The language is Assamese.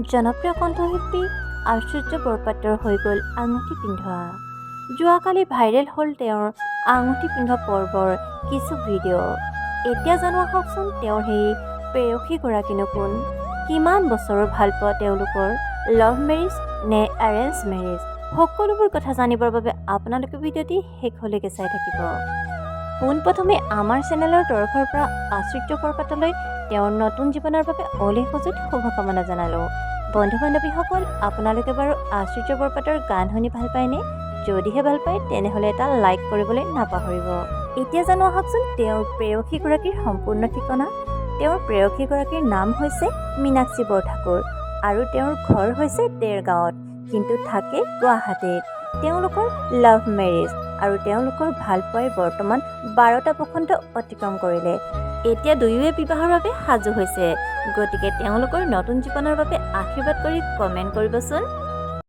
জনপ্ৰিয় কণ্ঠশিল্পী আশ্চৰ্য বৰপাত্ৰৰ হৈ গ'ল আঙুঠি পিন্ধোৱা। যোৱাকালি ভাইৰেল হ'ল তেওঁৰ আঙুঠি পিন্ধোৱা পৰ্বৰ কিছু ভিডিঅ'। এতিয়া জানো আহকচোন, তেওঁৰ সেই প্ৰেয়সীগৰাকীনো কোন, কিমান বছৰৰ ভালপোৱা তেওঁলোকৰ, লাভ মেৰিজ নে এৰেঞ্জ মেৰিজ, সকলোবোৰ কথা জানিবৰ বাবে আপোনালোকে ভিডিঅ'টি শেষলৈকে চাই থাকিব। পোনপ্ৰথমে আমাৰ চেনেলৰ তৰফৰ পৰা আশ্চৰ্য বৰপাত্ৰলৈ তেওঁৰ নতুন জীৱনৰ বাবে অলেখ অযুত শুভকামনা জনালোঁ। বন্ধু বান্ধৱীসকল, আপোনালোকে বাৰু আশ্চৰ্য বৰপাত্ৰৰ গান শুনি ভাল পায়নে? যদিহে ভাল পায়, তেনেহ'লে এটা লাইক কৰিবলৈ নাপাহৰিব। এতিয়া জানো আহকচোন তেওঁৰ প্ৰেয়সীগৰাকীৰ সম্পূৰ্ণ ঠিকনা। তেওঁৰ প্ৰেয়সীগৰাকীৰ নাম হৈছে মীনাক্ষী বৰঠাকুৰ আৰু তেওঁৰ ঘৰ হৈছে দেৰগাঁৱত, কিন্তু থাকে গুৱাহাটীত। তেওঁলোকৰ লাভ মেৰিজ আৰু তেওঁলোকৰ ভালপোৱাই বৰ্তমান 12টা বসন্ত অতিক্ৰম কৰিলে। এতিয়া দুয়োৱে বিবাহৰ বাবে সাজু হৈছে। গতিকে তেওঁলোকৰ নতুন জীৱনৰ বাবে আশীৰ্বাদ কৰি কমেণ্ট কৰিবচোন।